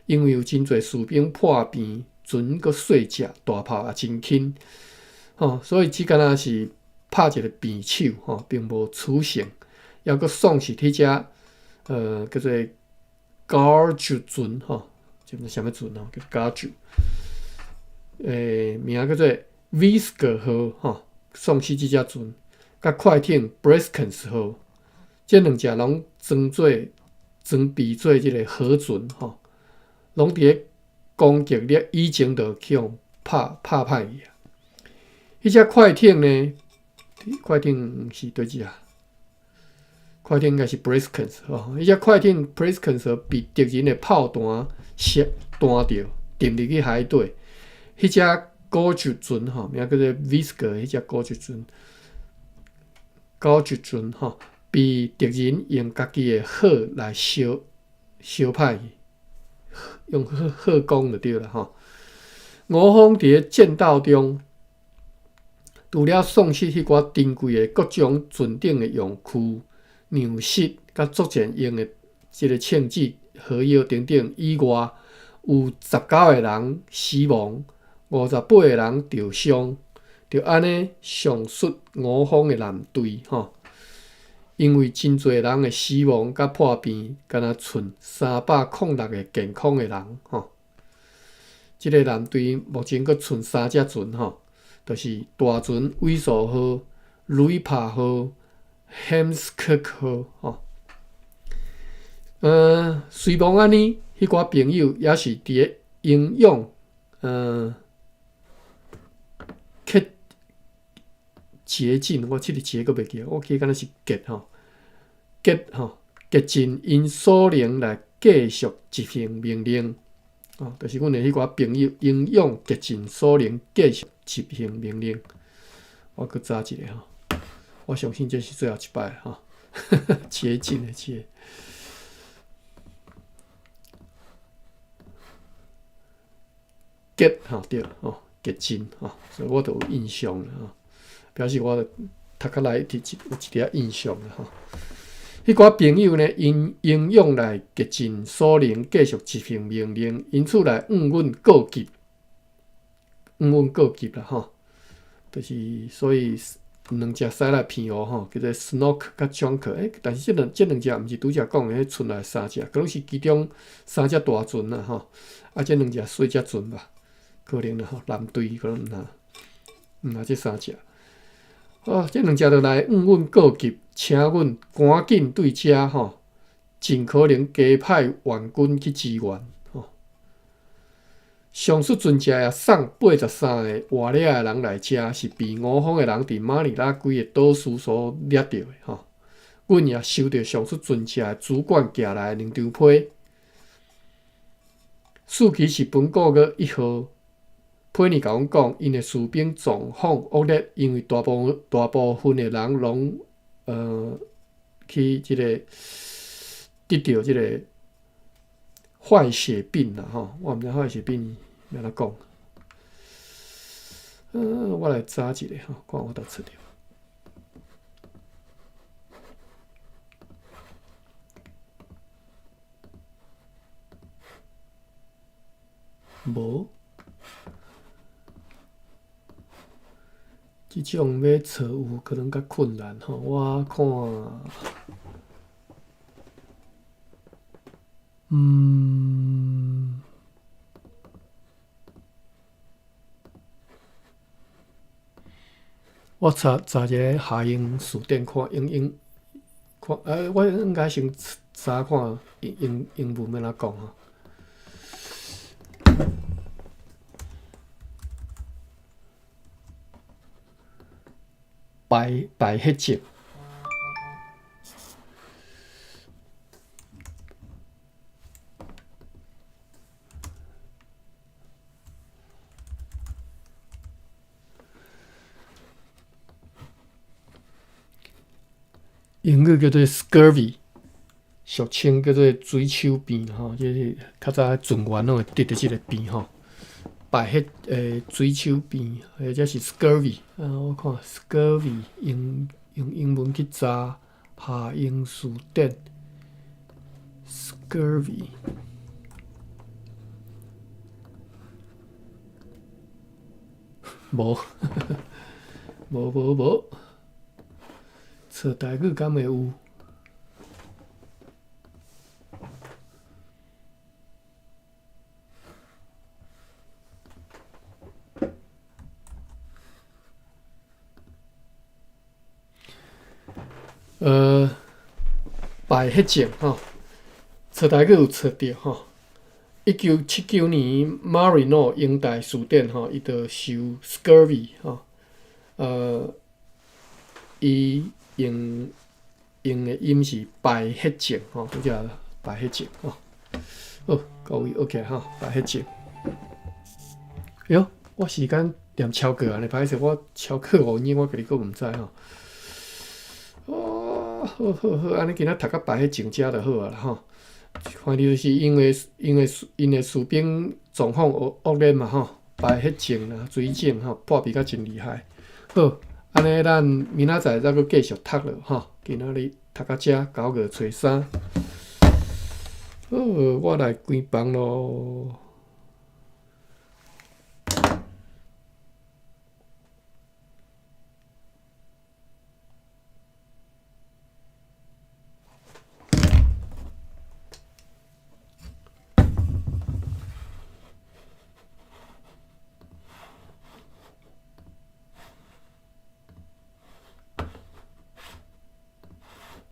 因為有真濟士兵破病，船閣細隻，大炮也真輕，吼，所以只敢若是拍一个平手，吼，並無取勝。抑閣喪失彼隻，叫做高爾船，吼，這毋知啥物船吼，叫做高爾，名叫做 Visco 號，吼，喪失這隻船，佮快艇 Breskens 號，這兩隻攏裝備做這个河船，吼，攏佇咧攻擊力以前就去予拍歹去啊。彼隻快艇呢？快艇是佗一隻？快艇應該是 Breskens 吼，彼隻快艇 Breskens 被敵人的炮彈射彈著，沉入去海底。彼隻古石船吼，名叫做 Visco，彼隻古石船，古石船吼，被敵人用家己的火來燒燒歹去，用火攻就對啦吼。吳方佇咧戰鬥中，除了喪失彼寡珍貴的各種船頂的用具、糧食、佮作戰用的這个槍支、火藥等等以外，有19個人死亡，58個人著傷。就按呢，上述吳方的艦隊吼，因為真濟人的死亡佮破病，敢若賰306個健康的人吼。這个艦隊目前閣賰三隻船吼，就是大船葦索號、雷帕號、Heemskerk 號吼。雖罔按呢，彼寡朋友也是佇咧英勇，竭竭盡，我這个竭閣袂記，我記敢若是竭吼，竭吼，竭盡𪜶所能來繼續執行命令。哦，就是阮的彼寡朋友英勇竭盡所能繼續執行命令。我閣查一下吼，我相信這是最後一擺吼，竭盡的竭。結吼對吼，結真吼，所以我就有印象啦吼，表示我讀較來有一點仔印象啦吼。彼寡朋友呢，𪜶英勇來竭盡所能繼續執行命令，因此來向阮告急，向阮告急啦吼。就是所以兩隻屎來鼻烏吼，叫做 Snoke 佮 Junker，但是這兩隻毋是拄才講的彼賰來三隻，可能是其中三隻大船啦吼，啊，這兩隻細隻船吧，可能啦吼，藍隊可能毋若這三隻。哦，這兩隻就來向阮告急，請阮趕緊對遮吼，盡可能加派援軍去支援吼。上述船隻也送83个活掠的人來遮，是避吳風的人佇馬尼拉幾个島嶼所掠著的吼。阮也收著上述船隻的主管寄來的兩張批，時期是本個月1號。批呢共阮講，𪜶的士兵狀況惡劣，因為大部分的人攏去這个得著這个壞血病啦吼，我毋知壞血病欲按怎講。我來查一下吼，看我佗找著。無，這種欲找有可能較困難吼，我看。我查查一个夏英辭典看英英看，我應該先查看英文欲按怎講吼。敗血症。英語叫做 scurvy，俗稱叫做水手病吼，這是較早船員攏會得著這个病吼。敗血水手病，或者是 scurvy。啊，我看 scurvy 用英文去查夏英辭典，scurvy。無，無無無，找台語敢會有？敗血症吼，找台語有找著吼。1979年，Marino 英大辭典吼，伊就收 scurvy 吼，伊用的音是敗血症吼，拄才敗血症吼。好，各位 OK 吼，敗血症。喲，我時間踮超過啊，歹勢，我超過5分，我家己閣毋知吼。哦，好好好，按呢今仔讀到敗血症遮就好啊啦吼。反正就是因為𪜶的士兵狀況惡劣嘛吼，敗血症啦、水腫吼，破病甲真厲害。好，按呢咱明仔載再閣繼續讀落吼。今仔日讀到遮，9月初3。好，我來關房囉。